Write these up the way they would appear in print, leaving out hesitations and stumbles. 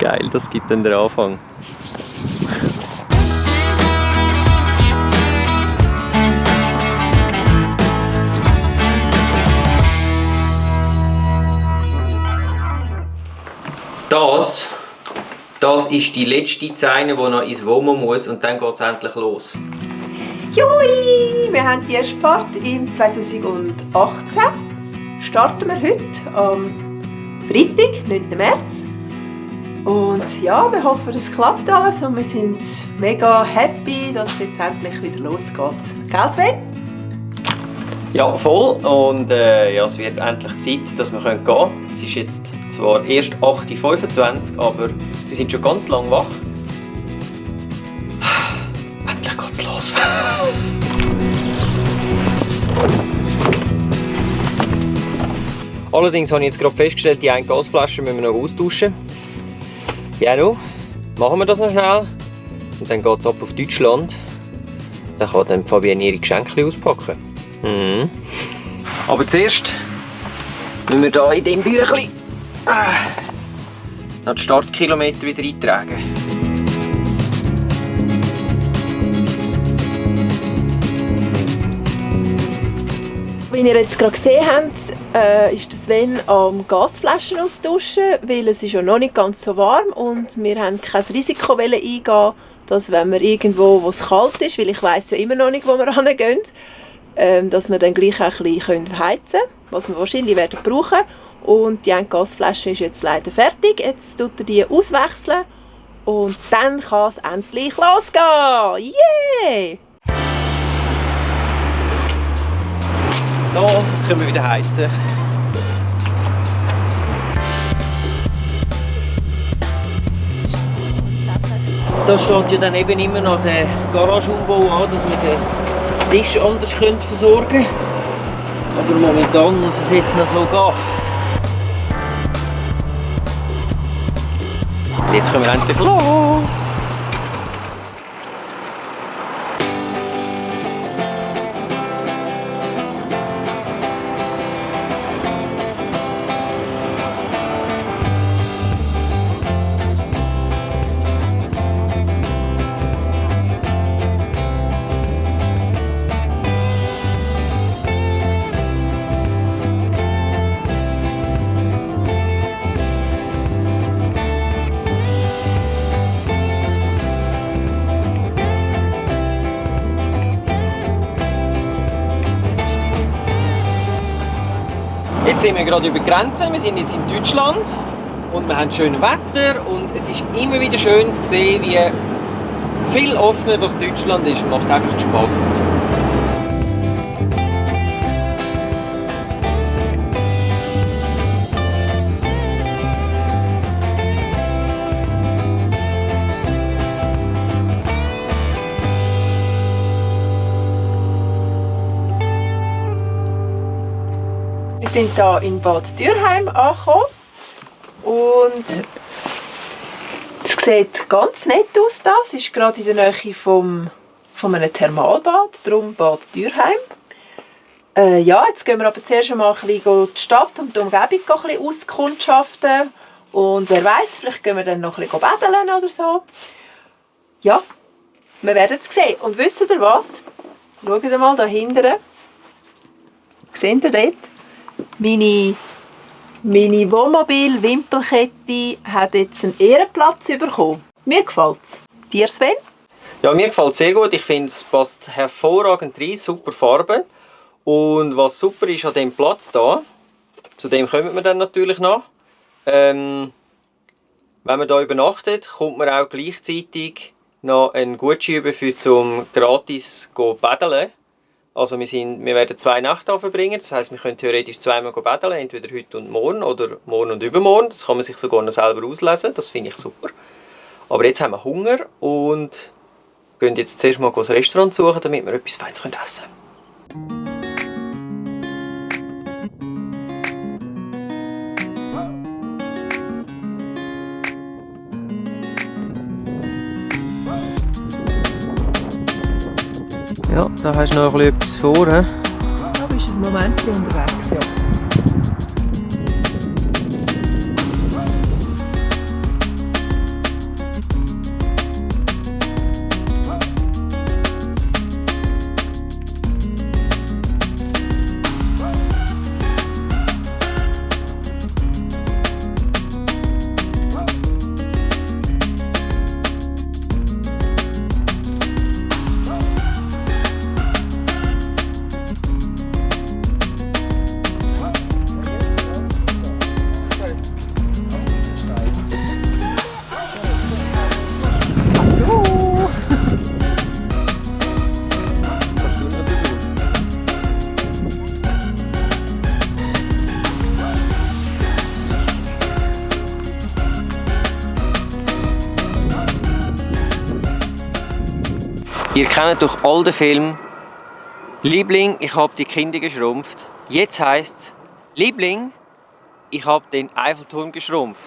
Geil, das gibt dann den Anfang. Das ist die letzte Zeine, die noch ins WOMO muss und dann geht es endlich los. Jui! Wir haben die erste Part im 2018. Starten wir heute am Freitag, 9. März. Und ja, wir hoffen, es klappt alles und wir sind mega happy, dass es jetzt endlich wieder losgeht. Gell, Sven? Ja, voll. Und ja, es wird endlich Zeit, dass wir gehen können. Es ist jetzt zwar erst 8:25 Uhr, aber wir sind schon ganz lang wach. Endlich geht's los. Allerdings habe ich jetzt gerade festgestellt, die eine Gasflasche müssen wir noch austauschen. Ja, nu, machen wir das noch schnell. Und dann geht es ab auf Deutschland. Dann kann dann Fabienne ihre Geschenke auspacken. Mhm. Aber zuerst müssen wir hier in diesem Büchlein noch die Startkilometer wieder eintragen. Wie ihr jetzt gerade gesehen habt, ist Sven am Gasflaschen austauschen, weil es ist ja noch nicht ganz so warm und wir haben kein Risiko eingehen, dass wenn wir irgendwo, wo es kalt ist, weil ich weiss ja immer noch nicht, wo wir hingehen, dass wir dann gleich auch ein bisschen heizen können, was wir wahrscheinlich werden brauchen. Und die eine Gasflasche ist jetzt leider fertig. Jetzt tut er die auswechseln und dann kann es endlich losgehen. Yeah! So, jetzt können wir wieder heizen. Da steht ja dann eben immer noch der Garageumbau an, dass wir den Tisch anders versorgen können. Aber momentan muss es jetzt noch so gehen. Jetzt können wir endlich los! Jetzt sind wir gerade über die Grenze, wir sind jetzt in Deutschland und wir haben schönes Wetter und es ist immer wieder schön zu sehen, wie viel offener das Deutschland ist. Macht einfach Spass. Wir sind hier in Bad Dürheim angekommen und es sieht ganz nett aus. Es ist gerade in der Nähe von einem Thermalbad, darum Bad Dürheim. Ja, jetzt gehen wir aber zuerst einmal ein bisschen die Stadt und die Umgebung ein bisschen auskundschaften und wer weiß, vielleicht gehen wir dann noch ein bisschen baden oder so. Ja, wir werden es sehen. Und wisst ihr was? Schaut mal da hinten. Seht ihr dort? Meine Wohnmobil-Wimpelkette hat jetzt einen Ehrenplatz bekommen. Mir gefällt es. Dir, Sven? Ja, mir gefällt es sehr gut. Ich finde, es passt hervorragend rein, super Farbe. Und was super ist an diesem Platz hier, zu dem kommen wir dann natürlich noch. Wenn man hier übernachtet, kommt man auch gleichzeitig noch einen Gutschein über für zum gratis baden. Also wir werden 2 Nächte hier verbringen, das heisst, wir können theoretisch zweimal baden, entweder heute und morgen oder morgen und übermorgen. Das kann man sich sogar noch selber auslesen, das finde ich super. Aber jetzt haben wir Hunger und gehen jetzt zuerst mal ein Restaurant suchen, damit wir etwas Feines essen können. Ja, da hast du noch etwas vor. He? Da bist du ein Moment unterwegs, ja. Ihr kennt durch all den Film Liebling, ich habe die Kinder geschrumpft. Jetzt heisst es Liebling, ich habe den Eiffelturm geschrumpft.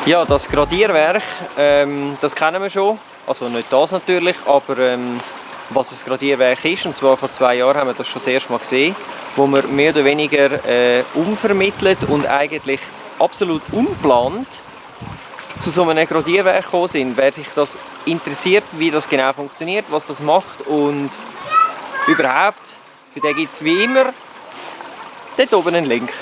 Ja, das Gradierwerk, das kennen wir schon. Also nicht das natürlich, aber was ein Gradierwerk ist. Und zwar vor 2 Jahren haben wir das schon das erste Mal gesehen, wo wir mehr oder weniger unvermittelt und eigentlich absolut unplant zu so einem Gradierwerk gekommen sind. Wer sich das interessiert, wie das genau funktioniert, was das macht und überhaupt, für den gibt es wie immer dort oben einen Link.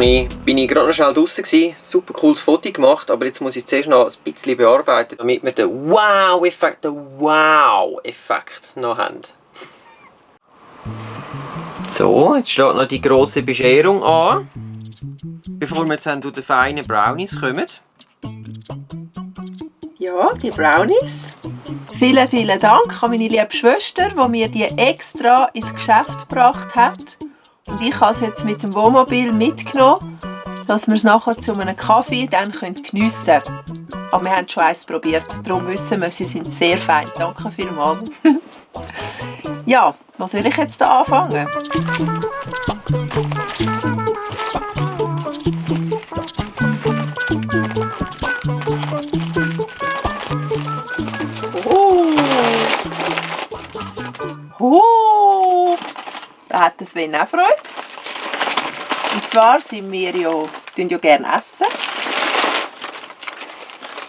Jetzt bin ich gerade noch schnell draußen, super cooles Foto gemacht, aber jetzt muss ich zuerst noch ein bisschen bearbeiten, damit wir den Wow-Effekt noch haben. So, jetzt steht noch die grosse Bescherung an, bevor wir jetzt dann durch die feinen Brownies kommen. Ja, die Brownies. Vielen, vielen Dank an meine liebe Schwester, die mir die extra ins Geschäft gebracht hat. Und ich habe es jetzt mit dem Wohnmobil mitgenommen, dass wir es nachher zu einem Kaffee dann geniessen können. Aber wir haben schon eins probiert, darum wissen wir, sie sind sehr fein. Danke vielmals. Ja, was will ich jetzt da anfangen? Da hat Sven auch Freude. Und zwar sind wir ja gerne essen.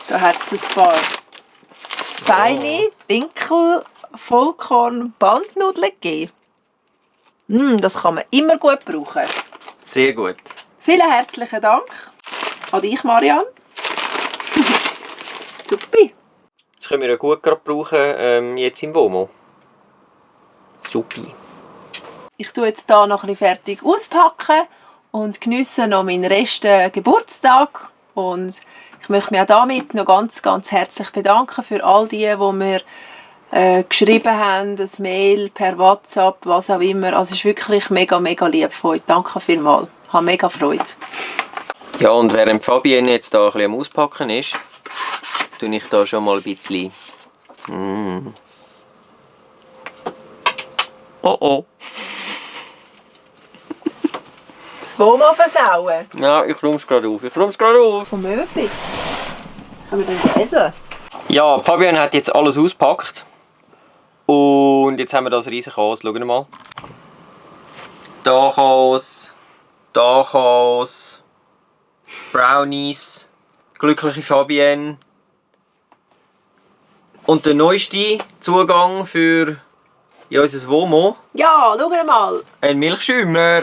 Da hat es ein paar feine Dinkel-Vollkorn-Bandnudeln gegeben. Das kann man immer gut brauchen. Sehr gut. Vielen herzlichen Dank an dich, Marianne. Super. Das können wir ja gut gerade brauchen, jetzt im WOMO. Super. Ich tue jetzt hier noch ein bisschen fertig auspacken und geniesse noch meinen resten Geburtstag. Und ich möchte mich auch damit noch ganz, ganz herzlich bedanken für all die mir geschrieben haben, das Mail, per WhatsApp, was auch immer. Also es ist wirklich mega, mega lieb von euch. Danke vielmals. Ich habe mega Freude. Ja, und während Fabienne jetzt da ein bisschen am Auspacken ist, tue ich da schon mal ein bisschen. Oh oh. Das WOMO versauen? Ja, ich räume es gerade auf. Vom Möbel. Können wir dann lesen? Ja, Fabienne hat jetzt alles ausgepackt. Und jetzt haben wir das riesige Chaos. Schauen wir mal. Da Chaos. Da Chaos. Brownies. Glückliche Fabienne. Und der neueste Zugang für unser WOMO. Ja, schauen mal. Ein Milchschäumer.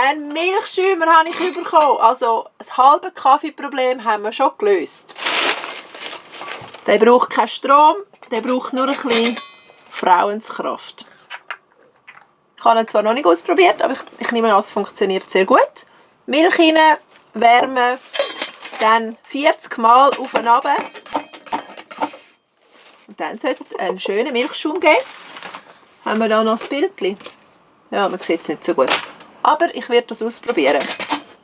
Ein Milchschäumer habe ich bekommen. Also ein halbes Kaffeeproblem haben wir schon gelöst. Der braucht keinen Strom, der braucht nur ein bisschen Frauenskraft. Ich habe ihn zwar noch nicht ausprobiert, aber ich nehme an, es funktioniert sehr gut. Milch rein, Wärme, dann 40 Mal auf und runter. Und dann sollte es einen schönen Milchschaum geben. Haben wir da noch das Bildchen? Ja, man sieht es nicht so gut. Aber ich werde das ausprobieren.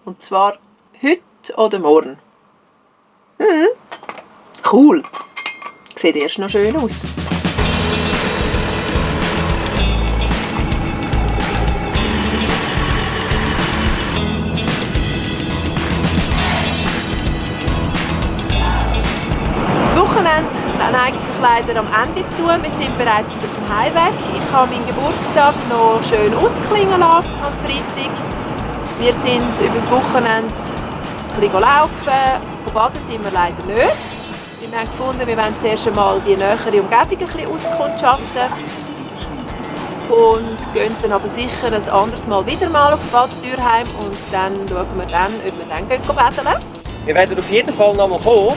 Und zwar heute oder morgen. Cool. sieht erst noch schön aus. Das Wochenende neigt sich leider am Ende zu. Wir sind bereits wieder vom Heimweg. Ich habe meinen Geburtstag noch schön ausklingen lassen am Freitag. Wir sind über das Wochenende ein bisschen laufen. Baden sind wir leider nicht. Wir haben gefunden, wir wollen zuerst einmal die nähere Umgebung ein bisschen auskundschaften. Und gehen dann aber sicher ein anderes Mal wieder mal auf Bad Dürheim und dann schauen wir dann, ob wir dann baden. Wir werden auf jeden Fall noch mal kommen.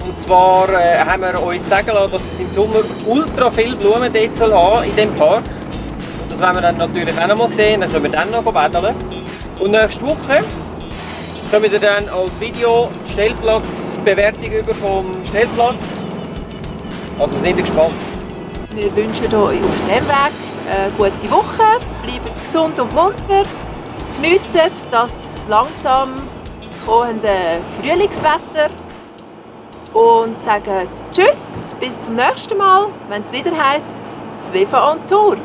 Und zwar haben wir uns sagen lassen, dass es im Sommer ultra viele Blumen dort soll haben in diesem Park. Und das werden wir dann natürlich auch noch mal sehen, dann können wir dann noch baden. Und nächste Woche kommen wir dann als Video die Stellplatzbewertung über vom Stellplatz. Also sind wir gespannt. Wir wünschen euch auf diesem Weg eine gute Woche, bleibt gesund und munter, geniessen das langsam kommende Frühlingswetter und sagen Tschüss, bis zum nächsten Mal, wenn es wieder heisst Sveva on Tour.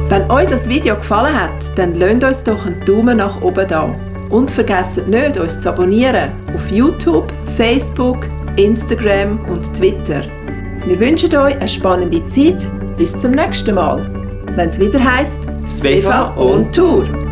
Wenn euch das Video gefallen hat, dann lasst uns doch einen Daumen nach oben da. Und vergesst nicht, uns zu abonnieren auf YouTube, Facebook, Instagram und Twitter. Wir wünschen euch eine spannende Zeit. Bis zum nächsten Mal, wenn es wieder heisst Sveva on Tour.